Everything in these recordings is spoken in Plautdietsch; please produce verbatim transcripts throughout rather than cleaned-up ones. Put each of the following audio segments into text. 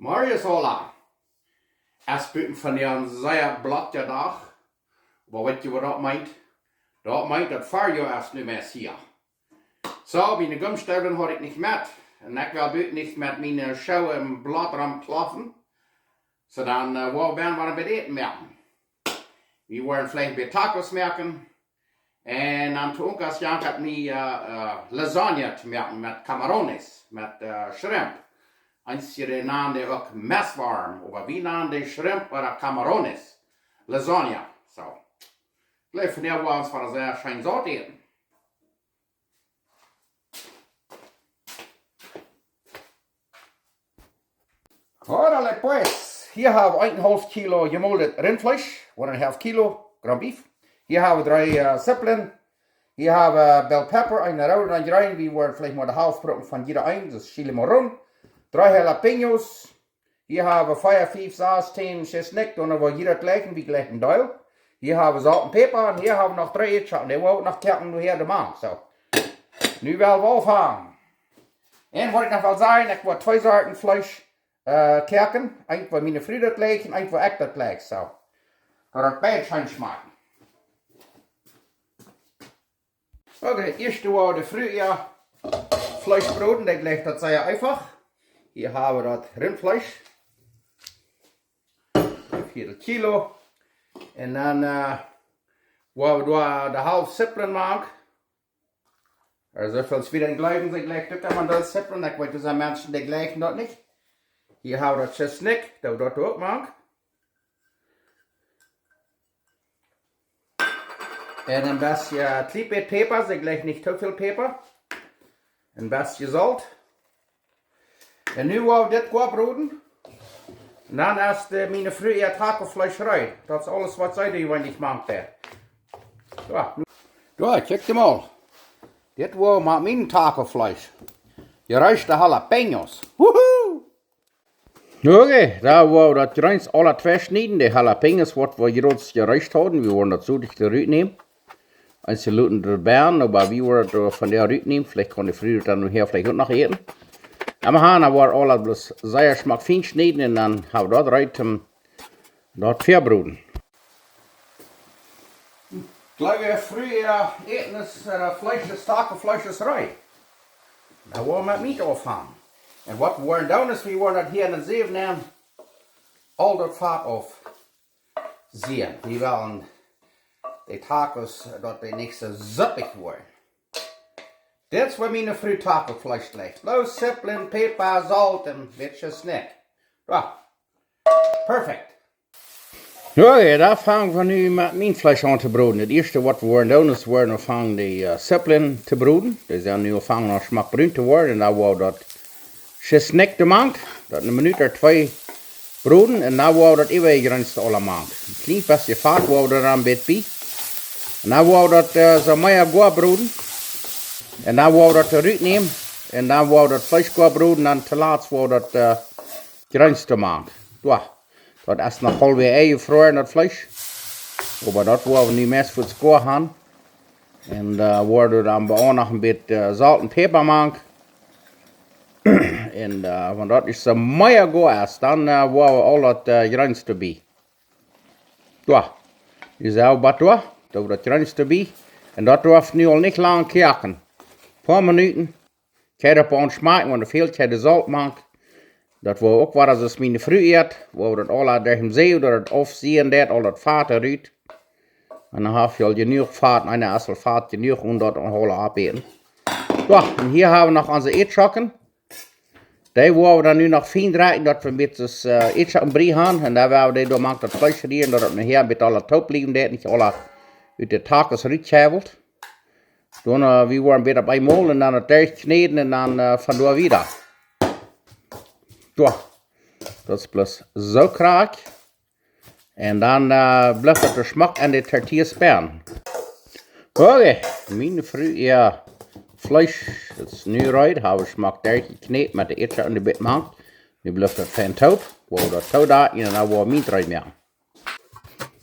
Morjes aula. Es buten vondoag een sea blauwa Dach. Oba weet jie waut daut meent? Daut meent daut Farjoa es nu meist hia. Soo, miene Gumstiewen haud ekj nich met. Un ekj well buten nich met miene Schoo em Blaut romkloppen. Soo dan, äh, woa wie woaren waut met Äten moaken. Wie woaren veleicht een bät Tacos moaken. Un dan to unkas jankat mie, äh, äh, Lasagne to moaken met Camarones, met, äh, Shrimp. Eenje nanen dee uk Meerworm, oba wie nanen dee Shrimp ooda Camarones. Lasagne, soo. Ekj jleew vondoag woa wie ons fa sea scheen saut äten. Órale pues, hia hab wie eenenhaulf Kilo jemoldet Rintfleesch, one and a half Kilo ground beef. Hia hab wie dree, äh, Zippeln. Hia hab wie, äh, bell pepper, eene roode un eene jreene. Wie woaren veleicht mau de Halft brucken von jieda een, daut es chile morrón. Dree jalapeños. Hia hab wie vea, fief, sas, tieen Schisnikj, dan woa wie daut jlikj, wie jlikjen deel. Hia hab wie Solt un Päpa un hia hab wie noch dree Ätschocken, dee woa wie uk noch koaken, nu hia de Maun. Soo. Nu well wie aunfangen. Un waut ekj noch well sajen, ekj woa twee Sorten Fleesch, äh, koaken. Eent woa miene Fru daut jlikjt un eent woa ekj daut jlikj, soo. Daut daut beid scheen schmakjt. Okay, ieescht woa wie de Fru äa Fleesch broden, daut jlikjt daut sea eefach. Hia hab wie daut Rintfleesch. Een Vieedel Kilo. Un dan, äh, woa wie doa de Halft Zippeln moaken. Aulsoo, soo väl aus wie dan jleewen, see jlikjen uk emma daut Zippeln. Ekj weet, doa sent Menschen, dee jlikjen daut nich. Hia hab wie daut Schisnikj, daut woa wie daut uk moaken. Un een bät, äh, kjlien bät Päpa, see jlikjt nich too väl Päpa. Een bät Solt. Un nu woa wie dit goa broden. Un dan es de, miene Fru äa Tacofleesch reed. Daut es aules waut see doa jeweenlich moakt. Soo, nu, soo, kjikj mol. Dit woa wie met mien Tacofleesch. Jereeschte jalapeños. Wuhu! Okay, dan woa wie daut Jreens aula tweischnieden. De jalapeños waut wie jrods jereescht hauden, wie woaren daut soo dicht rutnämen. Eenje loten doa bie, oba wie woaren daut von doa rutnämen. Veleicht kaun de Fru daut dan nohäa veleicht uk noch äten. Oba wie woaren aula bloos sea schmock fien schnieden un dan hab wie daut reed om daut väa broden. Ekj jleew, Fru, äh, Äten es, äh, Fleesch es, Tacofleesch es reed. Dan woa wie met Meat aunfangen. Un waut wie woaren doonen es, wie woaren daut hia en de Säw nämen, aul daut Fat aufsieen. Wie wellen de Tacos, daut dee nich soo suppich woaren. Dit es waut miene Fru Tacofleesch jlikjt. Bloos Zippeln, Päpa, Solt un bät Schisnikj. Soo. Perfekt. Jo, jo, dan fang wie nu met mien Fleesch aun to broden. Daut ieeschte waut wie woaren doonen es, wie woaren aunfangen de, äh, Zippeln to broden. Dee sent nu aunfangen aul schmock brun to woaren. Un dan woa wie daut Schisnikj doamank, daut eene Minut ooda twee broden. Un dan woa wie daut äwaje Jreens aula mank. Een kjlien bät Fat woa wie doa dan bät bie. Un dan woa wie daut, äh, soo mea goa broden. Un dan woa wie daut rutnämen. Un dan woa wie daut Fleesch goa broden. Dan toolatst woa wie daut, äh, Jreens doamank. Jo. Daut es noch aul wada enjefroaren, daut Fleesch. Oba daut woa wie nu meist fa daut goa haben. Un, äh, woa wie dan bie uk noch een bät, äh, Solt un Päpa mank. Un, äh, wan daut es, äh, mea goa es, dan, äh, woa wie aul daut, äh, Jreens doabie. Jo. Dee selwje Bad doa, doa woat daut Jreens doabie. Un daut darf nu aul nich lang koaken. Poa Minuten. Kjikj opp ons schmakjen, wan et fält, kjikj de Solt mank. Daut woa wie uk waut, aus miene Fru ät, woa wie daut aula derch dän Säw, daut et aufsieen deit, aul daut Fat rut. Un dan hab wie aul jenuach Fat, un dan es aul Fat jenuach, om daut aula opptoäten. Jo, un hia hab wie noch onse Ätschocken. Dee woa wie dan nu noch fien drekjen, daut wie een bät, äh, Ätschocken Brie haben. Un dan woa wie dee doamank daut Fleesch rieren, daut et nohäa een bät aula toop bliewen deit, nich aula ut de Tacos rutkjeiwelt. Dan, äh, wie woaren wada opp eemol un dan daut derchkjnäden un dan, äh, von doa wieda. Jo, daut es bloos soo krakjt. Un dan, äh, blift daut schmock aun de Tortillas bie. Okay, miene Fru äa Fleesch, daut es nu reed, hab wie schmock derchjekjnät met de Ätschocken een bät mank. Nu blift daut fein toop, woa wie daut too doonen un dan woa wie Meat reed moaken.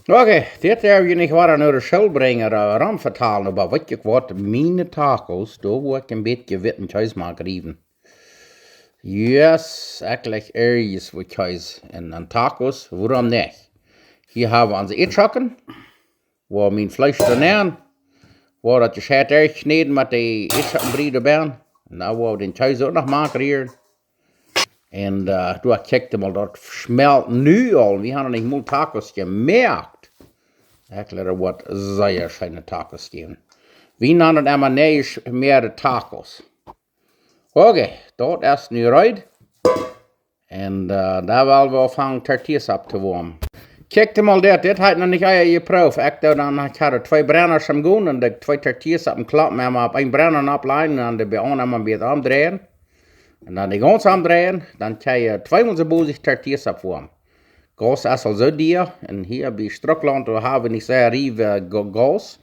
Okay, dit hab ekj nich wada no de School brinjen, äh, rom vetalen, oba weet jie waut, miene Tacos, doa woa ekj een bät witten Kjees mank riewen. Yes, ekj laj ieescht waut Kjees en de Tacos, wuarom nich? Hia hab wie onse Eadschocken, wua wie mien Fleesch doa nenn, wua daut jescheit erch kjnäden met de Eadschocken bie de Bän. Un dan woa wie dän Kjees uk noch mank rieren. Un, äh, du, kjikj mol, daut schmelt nu aul. Wie haben noch nich mol Tacos jemoakt. Ekj laj waut sea scheene Tacos jäwen. Wie nanen daut emma nich mea de Tacos. Okay, daut es nu reed. Un, äh, dan well wie aunfangen Tortillas opptowoamen. Kjikj mol dit, dit hab ekj noch nich ea jeprooft. Ekj doo dan, ekj haud twee Brennasch aum gonen un de twee Tortillas oppem Kloppen emma opp een Brenna opplajen un dan de Brenna emma een bät omdreien. Un dan de gaunz omdreien, dan kaust du tweemol soo bosich Tortillas oppwoamen. Gas es aul soo dia, un hia bie Strucklaunt, doa hab wie nich sea riewe Ga-, Gas.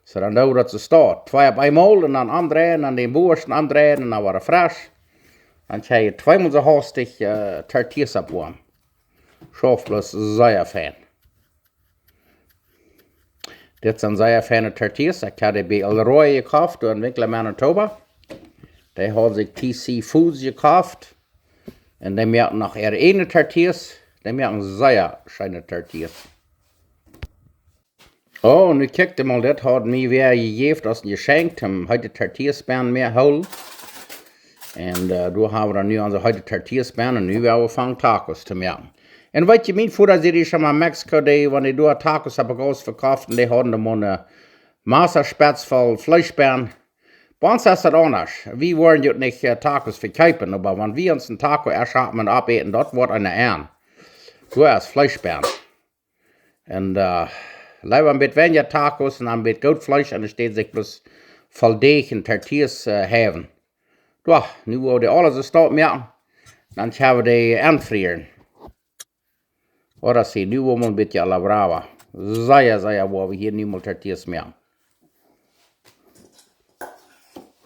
Soo, dan doo wie daut soo staut. Twee opp eemol un dan omdreien, dan dän bowaschten omdreien un dan wada fresch. Dan kaust du tweemol soo haustich, äh, Tortillas oppwoamen. Schauft bloos sea fein. Dit sent sea feine Tortillas. Ekj hab dee bie El Roy jekoft, doa en Winkler, Manitoba. Dee haud sikj T C Foods jekoft. Un dee moaken noch äare eejne Tortillas. Dee moaken sea scheene Tortillas. Oh, nu kjikj mol, dit haud mie wäa jejäft aus een Jeschenkj, om heete Tortillas bie mie hoolen. Un, äh, doa hab wie dan nu onse heete Tortillas bie un nu woa wie aunfangen Tacos to moaken. Un weetst, mien Voda säd ieescht emol en Mexiko, dee, wan dee doa Tacos opp Gas vekoft, un dee hauden doa mau een Massaspetz voll Fleesch bie. Bie ons es daut aundasch. Wie woaren jo nich, äh, Tacos vekjeepen, oba wan wie ons een Taco ieescht haben un opäten, daut woat een Enj. Doa es Fleesch bie. Un, äh, leewa een bät weinja Tacos un een bät goot Fleesch un dan steit sikj bloos voll Deajch un Tortillas, äh, haben. Jo, nu woa wie dee aules soo staut moaken. Dan gonen wie dee enfrieren. Ahora sí, nu woa wie een bät a la brava. Sea, sea, woa wie hia nu mol Tortillas moaken.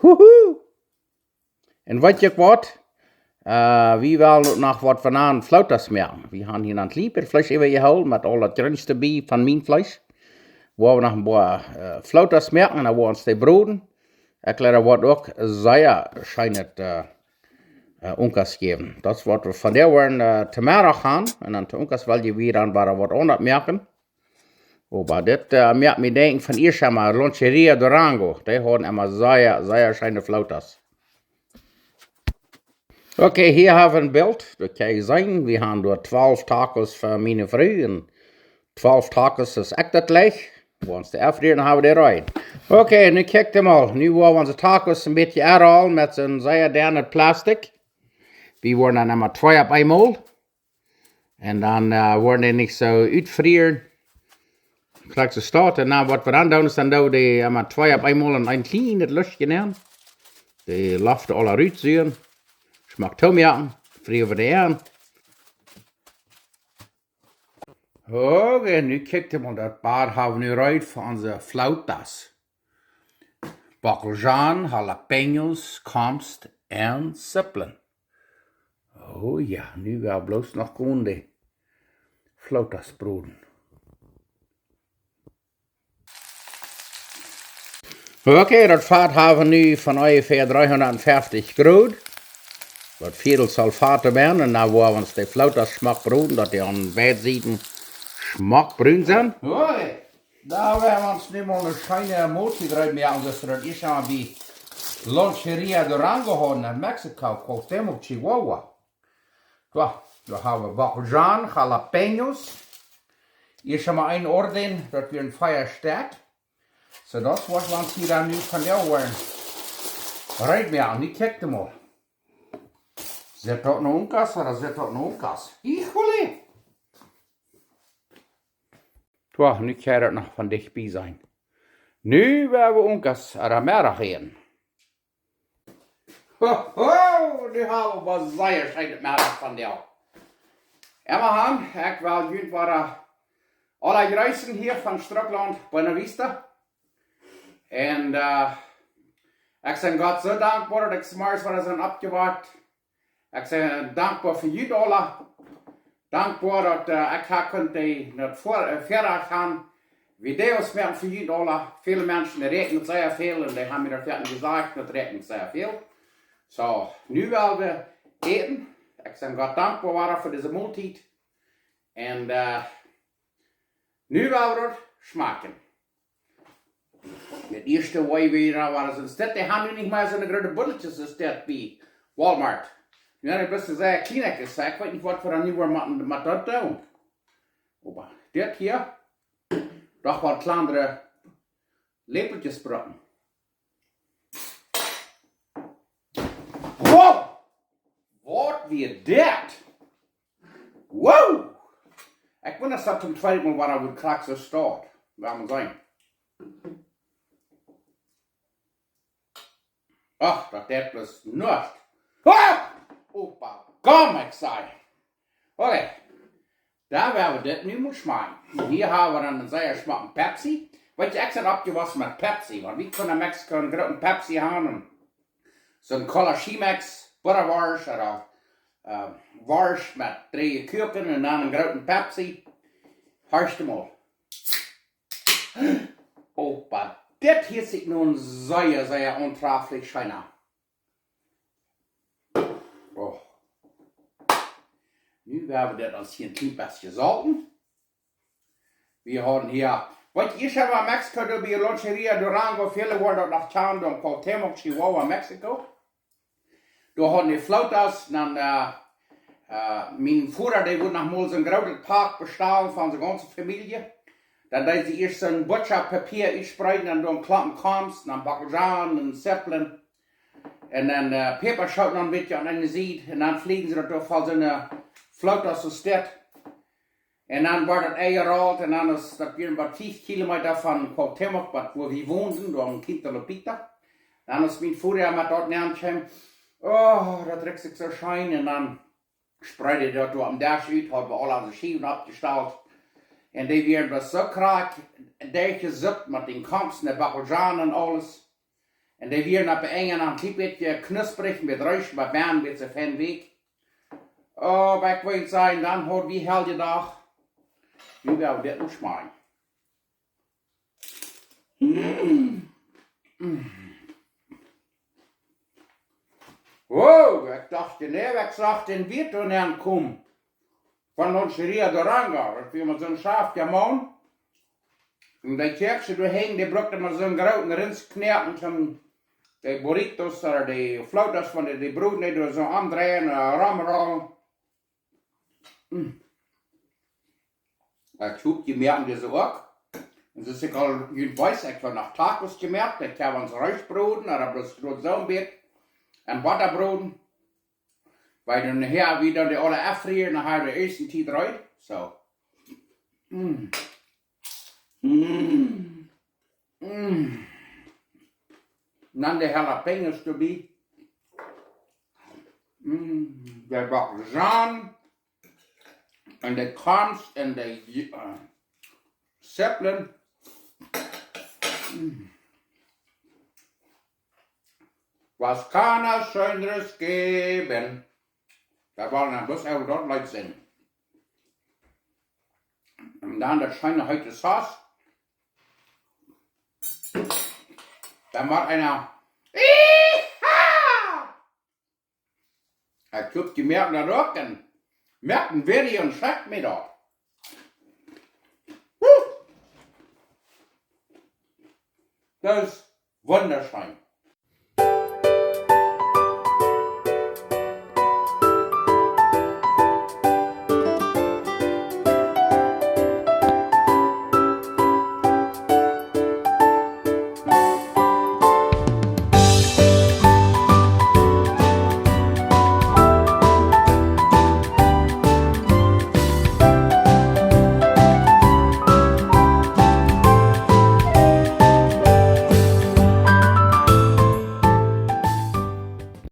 Huhu! Un weetst waut? Äh, wie wellen uk noch waut von aun Flautas moaken. Wie haben hia een kjlien bät Fleesch äwajehoolen met aul daut Jreenste bie von mien Fleesch. Woa wie noch een poa, äh, Flautas moaken un dan woa wie ons dee broden. Ekj jleew daut woat uk sea scheenet, äh, äh, Unkas jäwen. Daut es waut wie vondoag woaren, äh, to Meddach haben. Un dan to Unkas well wie dan wada waut aundasch moaken. Oba dit, äh, moakt mie denkjen von ieescht emol Loncheria Durango. Dee hauden emma sea, sea scheene Flautas. Okay, hia hab wie een Bilt. Daut kaust du seenen. Wie haben doa twalf Tacos fa miene Fru un twalf Tacos aus ekj daut laj. Woa wie ons dee enfrieren, dan haben wie dee reed. Okay, nu kjikj mol. Nu woa wie onse Tacos een bät aunrollen met soon sea dennet Plastik. Wie woaren dan emma twee opp eemol. Un dan, äh, woaren dee nich soo utfrieren. Krakjt soo staut. Un dan waut wie dan doonen, es dan doo wie dee emma twee opp eemol en een kjlienet Lüftje nämen. De Loft aula rut suagen. Schmock toomoaken. Frieren wie dee aun. Okay, nu kjikj mol, daut Bad haben wie nu reed fa onse Flautas. Bockelzwiebel, Jalapeños, Komst un Zippeln. Oh jo, nu woa wie bloos noch gonen de Flautas broden. Okay, daut Fat haben wie nu von onjefäa dreehundatfeftich Grod. Daut Viedel saul Fat doabie, un dan woa wie ons de Flautas schmock broden, daut dee aun beid Sieden schmock brun sent. Okay. Doa woa wie ons nu mol eene scheene Moltiet reed moaken, soo aus wie daut ieescht mol bie Loncheria Durango hauden en Mexiko, Cuauhtémoc, Chihuahua. Doa, doa haben wie Bockelzwiebel, Jalapeños. Hia es mol een Orden, daut wia een Fia Stekj. Soo, daut woa wie ons hia dan nu vondoag woaren reed moaken. Nu kjikj mol. Sitt daut no Unkas ooda sitt daut no Unkas? Híjole! Doa, nu kaun daut noch von dicht bie sennen. Nu woa wie Unkas ooda Meddach äten. Ho, ho, nu haben wie sea scheenet Meddach vondoag. Emma han, ekj well junt wada aula jreessen hia von Strucklaunt, Buena Vista. Un, äh, ekj sie Gott soo dankboa, daut ekj zemorjes wada sie oppjewoakt. Ekj sie dankboa fa junt aula. Dankboa daut, äh, ekj ha kunt dee, daut ver-, äh, verrajcht han, Videos moaken fa junt aula. Väle Menschen räakjnen sea väl un dee haben mie daut jesajcht, daut räakjent sea väl. Soo, nu woa wie äten. Ekj sie Gott dankboa wada fa dise Moltiet. Un, äh, nu woa wie daut schmakjen. Daut ieeschte, woo wie doa wada sent, daut, dee haben nu nich mea soone groote Buddeltjes aus daut bie Walmart. Nu, daut es sea kjlien, ekj saj, ekj weet nich, waut wie dan nu woaren motten met daut doonen. Oba dit hia, doch waut kjlandre Läpeltjes brucken. Wow! Waut wia daut? Wow! Ekj wunda, aus daut toom tweeden Mol wada wua krakjt soo steit. Woa wie seenen. Ach, daut deit bloos nuscht. Ah! Oba, komm, ekj saj. Okay. Dan woa wie dit nu mol schmakjen. Hia hab wie dan een sea schmocken Pepsi. Weetst, ekj sie oppjewossen met Pepsi, wan wie kjennen en Mexiko eenen grooten Pepsi haben. Soon Cola Chemex, Buttaworscht, ooda, äh, Worscht met dree Kuaken un dan eenen grooten Pepsi. Horch mol. Oba, dit hieet sikj nu sea, sea auntraflich scheen aun. Oh. Nu woa wie dit ons hia een kjlien bät solten. Wie haben hia, weetst, ekj sie en Mexiko, doa bie Loncheria Durango, väle woaren daut noch kjanen, doa en Cuauhtémoc, Chihuahua, Mexiko. Doa hauden dee Flautas, dan, äh, äh, mien Voda, dee wull noch mol soon grootet Pak bestalen fa onse gaunze Famielje. Dan deed see ieescht soon Butja-Papia utspreeden, dan doa een Klompen Koms, dan Bakujan un Zippeln. Un dan, äh, Päpaschooten noch een bät aun eene Sied. Un dan flieden see daut doa voll soone Flautas soo steit. Un dan wort daut enjerollt un dan es daut wia bie fief Kilometa von Cuauhtémoc, waut, wua wie wonden, doa en Quinta Lupita. Dan es mien Voda met daut nenn kjeem, oh, daut rikjt sikj soo scheen. Un dan spreed hee daut doa aum Desch ut, haud wie aule onse Schiewen oppjestalt. Un dee wieren bloos soo krakjt derchjesuppt met dän Koms un de Bakujan un aules. Un dee wieren opp de Enj noch een kjlien bät knusprich, met Reis, oba bennen wia et fein weekj. Oh, oba ekj well sajen, dan haud wie Heljedach. Nu woa wie dit nu schmakjen. Mm. Mm. Wow, ekj docht, nä, ekj sach dän Wirt doa nenn komen. Von Loncheria Durango, daut wia mau soon Schaf, jo, Maun. Un dee Kjoakjsche doa hinjen, dee brukt mau soon grooten Rinskjnoaken toom de Burritos ooda de Flautas von de, de Broot, dee doa soo aundreien, äh, romrollen. Mm. Ekj hop, jie moaken dise uk. Un soo aus ekj aul junt wees, ekj hab noch Tacos jemoakt, ekj hab ons Reis broden, ooda bloos, bloos soon bät. Un Botta broden. Wiels dan nohäa, wie dan dee aule auffrieren, dan hab wie de ieeschte Tiet reed. Soo. Mm. Mm. Mm. Dan de Jalapeños doabie. Mm. De Bakujan. Un de Koms un de, äh, Zippeln. Mm. Was kann es Schöneres geben? Daut woa wie dan bloos äwa daut Leet sinjen. Un dan daut scheene heete Sos. Dan moakt eena, ekj hop, jie moaken daut uk un moakt een Video un schekjt mie daut. Huh. Daut es wundascheen.